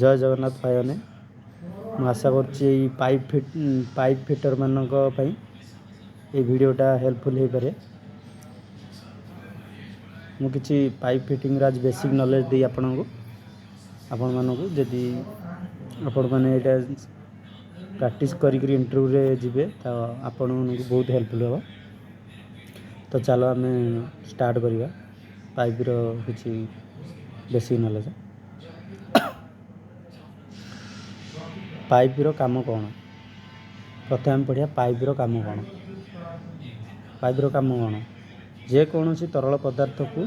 ଜୟ ଜଗନ୍ନାଥ ଭାଇମାନେ। ମୁଁ ଆଶା କରୁଛି ଏଇ ପାଇପ୍ ଫିଟର୍ମାନଙ୍କ ପାଇଁ ଏଇ ଭିଡ଼ିଓଟା ହେଲ୍ପଫୁଲ୍ ହେଇପାରେ। ମୁଁ କିଛି ପାଇପ୍ ଫିଟିଂର ଆଜି ବେସିକ୍ ନଲେଜ୍ ଦେଇ ଆପଣମାନଙ୍କୁ, ଯଦି ଆପଣମାନେ ଏଇଟା ପ୍ରାକ୍ଟିସ୍ କରିକିରି ଇଣ୍ଟରଭ୍ୟୁରେ ଯିବେ, ତ ଆପଣମାନଙ୍କୁ ବହୁତ ହେଲ୍ପଫୁଲ୍ ହେବ। ତ ଚାଲ, ଆମେ ଷ୍ଟାର୍ଟ କରିବା ପାଇପ୍ର କିଛି ବେସିକ୍ ନଲେଜ୍। ପାଇପ୍ର କାମ କ'ଣ? ପ୍ରଥମେ ଆମେ ପଢ଼ିବା ପାଇପ୍ର କାମ କ'ଣ। ପାଇପ୍ର କାମ କ'ଣ? ଯେକୌଣସି ତରଳ ପଦାର୍ଥକୁ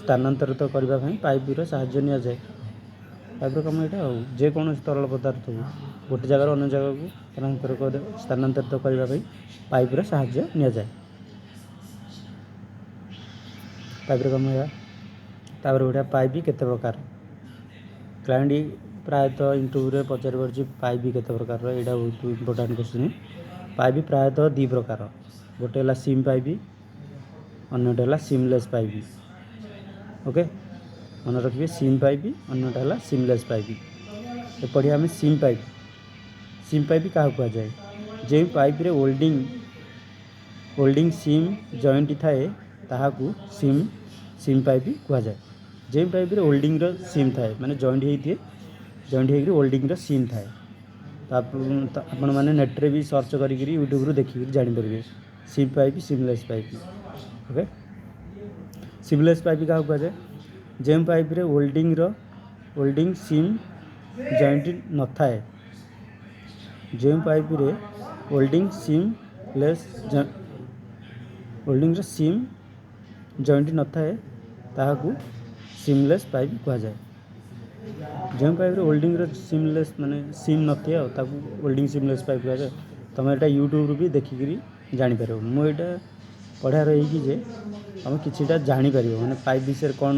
ସ୍ଥାନାନ୍ତରିତ କରିବା ପାଇଁ ପାଇପ୍ର ସାହାଯ୍ୟ ନିଆଯାଏ। ପାଇପ୍ର କାମ ଏଇଟା। ଆଉ ଯେକୌଣସି ତରଳ ପଦାର୍ଥକୁ ଗୋଟେ ଜାଗାରୁ ଅନ୍ୟ ଜାଗାକୁ ସ୍ଥାନାନ୍ତରିତ କରିବା ପାଇଁ ପାଇପ୍ର ସାହାଯ୍ୟ ନିଆଯାଏ। ପାଇପ୍ର କାମ ଏହା। ତାପରେ ଗୋଟେ, ପାଇପ୍ କେତେ ପ୍ରକାର? କ୍ଲାଏଣ୍ଟ ପ୍ରାୟତଃ ଇଣ୍ଟରଭ୍ୟୁରେ ପଚାରି ପାରୁଛି, ପାଇପ୍ କେତେ ପ୍ରକାରର? ଏଇଟା ବହୁତ ଇମ୍ପୋର୍ଟାଣ୍ଟ କ୍ୱେଶ୍ଚିନ୍। ପାଇପ୍ ପ୍ରାୟତଃ ଦୁଇ ପ୍ରକାର। ଗୋଟେ ହେଲା ସିମ୍ ପାଇପ୍, ଅନ୍ୟଟା ହେଲା ସିମ୍ଲେସ୍ ପାଇପ୍। ଓକେ, ମନେ ରଖିବେ, ସିମ୍ ପାଇପ୍, ଅନ୍ୟଟା ହେଲା ସିମ୍ଲେସ୍ ପାଇପ୍। ଏ ପଢ଼ିବା ଆମେ ସିମ୍ ପାଇପ୍। ସିମ୍ ପାଇପ୍ କାହାକୁ କୁହାଯାଏ? ଯେଉଁ ପାଇପ୍ରେ ୱେଲ୍ଡିଂ ସିମ୍ ଜଏଣ୍ଟ ଥାଏ, ତାହାକୁ ସିମ୍ ପାଇପ୍ କୁହାଯାଏ। ଯେଉଁ ପାଇପ୍ରେ ୱେଲ୍ଡିଂର ସିମ୍ ଥାଏ, ମାନେ ଜଏଣ୍ଟ ହେଇଥିଏ, ଜଏଣ୍ଟ ହେଇକିରି ୱେଲ୍ଡିଂର ସିମ୍ ଥାଏ। ତ ଆପଣମାନେ ନେଟ୍ରେ ବି ସର୍ଚ୍ଚ କରିକିରି, ୟୁଟ୍ୟୁବ୍ରୁ ଦେଖିକିରି ଜାଣିପାରିବେ, sim pipe, seamless pipe. Okay, seamless pipe କାହାକୁ କୁହାଯାଏ? ଯେଉଁ ପାଇପ୍ରେ ୱେଲ୍ଡିଂ ସିମ୍ ଜଏଣ୍ଟ ନଥାଏ। ଯେଉଁ ପାଇପ୍ରେ ୱେଲ୍ଡିଂର ସିମ୍ ଜଏଣ୍ଟ ନଥାଏ, ତାହାକୁ ସିମ୍ଲେସ୍ ପାଇପ୍ କୁହାଯାଏ। ଯେଉଁ ପାଇପ୍ରେ ୱେଲ୍ଡିଂର ସିମ୍ଲେସ୍, ମାନେ ସିମ୍ ନଥିବ, ଆଉ ତାକୁ ୱେଲ୍ଡିଂ ସିମ୍ଲେସ୍ ପାଇପ୍ କୁହାଯାଏ। ତୁମେ ଏଇଟା ୟୁଟ୍ୟୁବ୍ରୁ ବି ଦେଖିକିରି ଜାଣିପାରିବ। ମୁଁ ଏଇଟା ପଢ଼ିବାର ଏଇକି ଯେ ତୁମେ କିଛିଟା ଜାଣିପାରିବ, ମାନେ ପାଇପ୍ ବିଷୟରେ କ'ଣ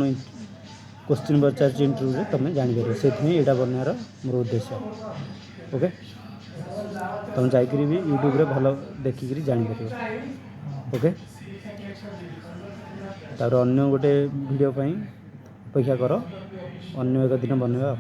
କୋଶ୍ଚିନ୍ ପଚାରୁଛି ଇଣ୍ଟରଭ୍ୟୁରେ, ତୁମେ ଜାଣିପାରିବ। ସେଥିପାଇଁ ଏଇଟା ବନେଇବାର ମୋର ଉଦ୍ଦେଶ୍ୟ। ଓକେ, ତୁମେ ଯାଇକିରି ବି ୟୁଟ୍ୟୁବ୍ରେ ଭଲ ଦେଖିକିରି ଜାଣିପାରିବ। ଓକେ, ତାପରେ ଅନ୍ୟ ଗୋଟେ ଭିଡ଼ିଓ ପାଇଁ ଅପେକ୍ଷା କର। ଅନ୍ୟ ଏକ ଦିନ ବନେଇବା ଆଉ।